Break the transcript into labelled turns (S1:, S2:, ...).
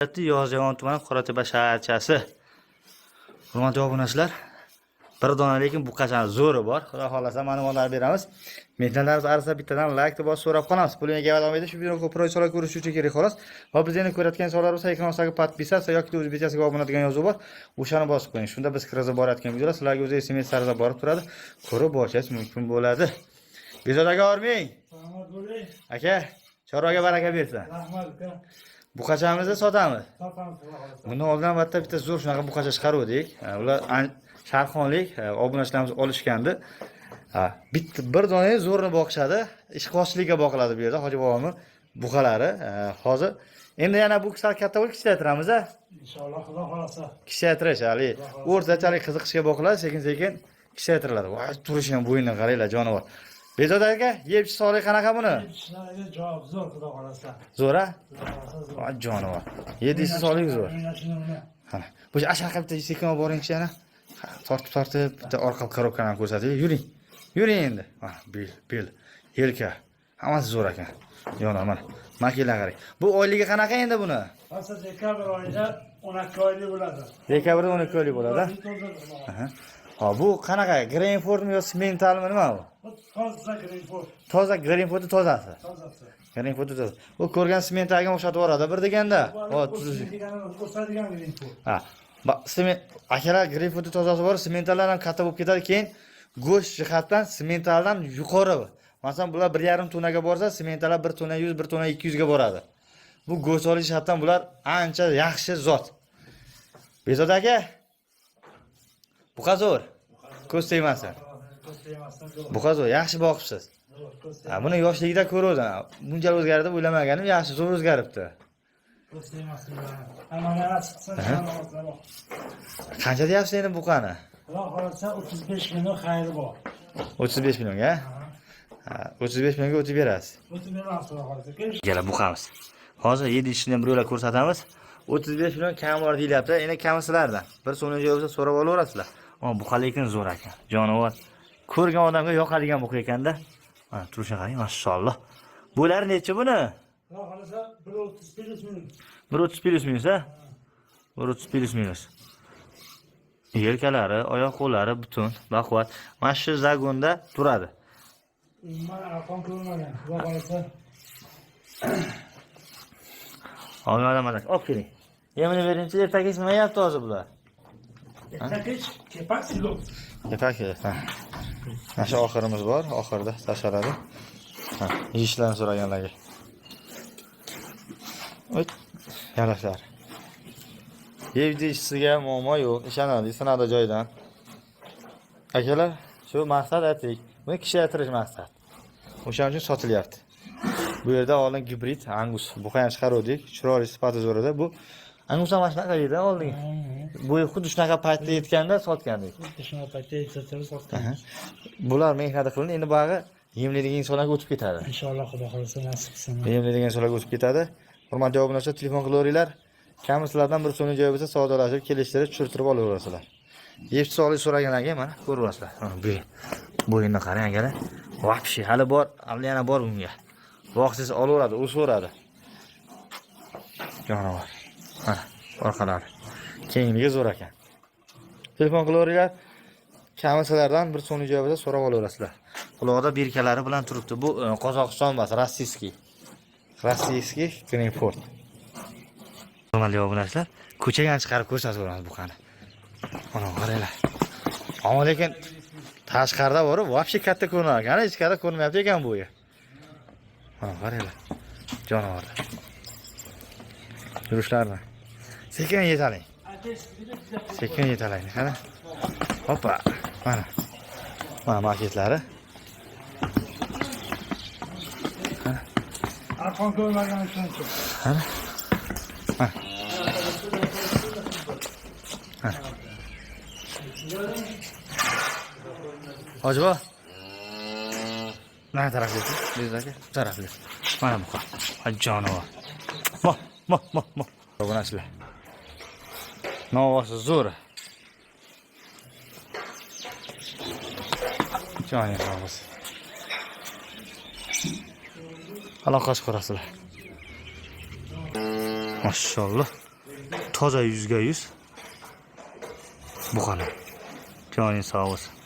S1: Yozyovon tumani, Qoratepa shaharchasi. Hurmatli obunachilar, bir dona lekin buqachani zo'ri bor. Xudo xohlasa, ma'lumotlar beramiz. Mehnatlarimiz arsa bittadan like bosib so'rab qolamiz. Pulini olmaydi. Shu videoni ko'proq insonlar ko'rishi uchun kerak, xolos. Va biz endi ko'rayotgan insonlar bo'lsa, ekran ostidagi подписаться yoki o'zbekchasiga obuna degan yozuv bor. O'shani bosib qo'ying. Shunda biz kirgizib borayotgan videolar sizlarga o'zi SMS tarzida borib turadi. Ko'rib borishingiz mumkin bo'ladi. Bezod aka, hormang.
S2: Salomat bo'ling.
S1: Aka, chorvaga baraka bersin.
S2: Rahmat, uka.
S1: Buqachamizni sotamiz.
S2: Sotamiz, xudo xohlasa.
S1: Bundan oldin albatta bitta zo'r shunaqa buqacha chiqaruvdik. Ular sharxonlik obunachilarimiz olishgandi. Ha, bitta bir dona zo'rini boqishadi. Ishqibozchilikka boqiladi bu yerda Hoji bobomning buqalari. Hozir endi yana bu sal katta bo'lib kichiklaytiramiz a.
S2: Inshaalloh, xudo xohlasa.
S1: Kichraytirish hali o'rtachalik qiziqishga boqiladi, sekin-sekin kichraytiriladi. Voy, turishi ham, bo'ynidan qaranglar, jonivor. Bezod aka, yeb ichish sog'lik qanaqa buni?
S2: Ishlariga javob zo'r, xudo xohlasa.
S1: Zo'r a?
S2: Xudo xohlasa, zo'r.
S1: Voy, jonivor. Yedisi sog'lik zo'r.
S2: O'ynashini uni.
S1: Qani. Bu ashaqa bitta sekin olib boringchi yana. Ha, tortib tortib bitta orqa korobkani ham ko'rsating. Yuring. Yuring endi. Mana bel, bel, yelka. Hammasi zo'r ekan. Yona mana. Makilar qarang. Bu oyligi qanaqa endi buni?
S2: Rosa dekabr oyida 12 oylik bo'ladi.
S1: Dekabrda 12 oylik bo'ladi.
S2: To'ldirdi, xudo xohlasa.
S1: Aha. Ha, bu qanaqa? Greenfordmi yo Simmentalmi, nima bu?
S2: Bu toza Greenford,
S1: Toza Greenfordni tozasi.
S2: tozasi.
S1: Greenfordni tozasi. Bu ko'rgan Simmentalga o'xshatib yuboradi bir deganda.
S2: Bu
S1: Ho,
S2: hali
S1: tuzish.
S2: o'sadigan Greenford.
S1: Ha. Sement akalar, Greenfordni tozasi bor, Simmentallar ham katta bo'lib ketadi. Keyin go'sht jihatdan Simmentaldan yuqori. Masalan, bular 1,5 tonnaga borsa, Simmentallar 1 tonna 100, 1 tonna 200 ga boradi. Bu go'sht olish jihatdan bular ancha yaxshi zot. Bezod aka, buqa zo'r. Ko'z tegmasin.
S2: Ko'z tegmasdan zo'r.
S1: Buqa zo'r, yaxshi boqibsiz.
S2: Zo'r, ko'z
S1: Ha, buni yoshligida ko'ruvdim. Bunchalik o'zgardi deb o'ylamaganim, yaxshi, zo'r o'zgaribdi.
S2: Ko'z tegmasin. Hamma nasib qilsin, inshaalloh.
S1: Qancha deyapsiz endi buqani?
S2: Xudo xohlasa, 35 million xayri bor.
S1: 35 millionga? Ha, 35 millionga o'tib berasiz.
S2: O'tib beramiz, xudo xohlasa. Kelish.
S1: Gala buqamiz. Hozir yedi ishini ham bir yo'la ko'rsatamiz. 35 million kam bor deyilyapti. Endi kami sizlardan. Bir so'mdan joy bo'lsa so'rab olaverasizlar. Ammo buqa lekin zo'r ekan. Jonivor. Ko'rgan odamga yoqadigan buqa ekanda. Mana turishini qarang, mashalloh. Bo'ylari nechi buni?
S2: Xudo xohlasa, 1.30 плюс минус.
S1: 1.30 плюс минус, ha? 1.30 плюс минус. Yelkalari, oyoq qo'llari butun, baquvvat. Mana shu загон da turadi.
S2: Umuman arqon ko'rmagan. Xudo xohlasa.
S1: Olgan odam olib keling. Yemini beringchi, ertaga nima yeyapti hozir bular?
S2: Erta kech kepak, silos.
S1: Kepak, ha. Mana shu oxirimiz bor, oxirida tashaladi. Ha, yeyishlarni so'raganlarga. Oy, yarashlar. Yeb deyishsiga muammo yo'q, ishonadi, sinadi joyidan. Akalar, shu maqsad aytdik. Buni kichraytirish maqsad. O'shaning uchun sotilyapti. Bu yerda oldin gibrid angus buqa ham chiqaruvdik. Chiroyli, sifati zo'r edi. Bu angus ham mana shunaqa edi oldin. Bu xuddi shunaqa paytda yetganda sotgandik.
S2: Xuddi shunaqa paytda yetsa sotgan.
S1: Bular mehnati qilindi, endi buyog'i yemlaydigan insonlarga o'tib ketadi.
S2: Inshaalloh, xudo xohlasa, nasib qilsin.
S1: Yemlaydigan insonlarga o'tib ketadi. Hurmatli obunachilar, telefon qilaveringlar. Kami sizlardan bir so'mlik joyi bo'lsa, savdolashib, kelishtirib, tushirtirib olaverasizlar. Yeb sog'lik so'raganlarga mana ko'ryapsizlar. Mana bu bo'yinni qarang, akalar. Вообще hali bor, hali yana bor bunga. Boqsangiz olaveradi, o'saveradi. Jonivor. Mana orqalari. Kengligi zo'r ekan. Telefon qilaveringlar. Kami sizlardan bir so'mlik joyi bo'lsa, so'rab olaverasizlar. Quloqda бирка lari bilan turibdi. Bu Qozog'iston emas, российский. Российский Greenford. Hurmatli obunachilar, ko'chaga ham chiqarib ko'rsatib yuboramiz buqani. Mana qaranglar. Ammo lekin tashqarida borib, вообще katta ko'rinar ekan, ichkarida ko'rinmayapti ekan bo'yi. Mana qaranglar. Jonivorlar. Yurishlarini. Sekin yetaling. Sekin yetalang, qara. Hoppa. Mana. Mana maketlari.
S2: Arqon ko'rmagan uchun.
S1: Qara. Mana. Mana. Hoji. Mana tarafga, Bezod aka, bu tarafga. Mana buqa. Voy, jonivor. Mo, mo, mo, mo. Obunachilar. Navosi zo'r. Jonim navosi. Aloqasi ko'rasizlar. Mashalloh. Toza 100%. Buqalar. Joning sog' bo'lsin.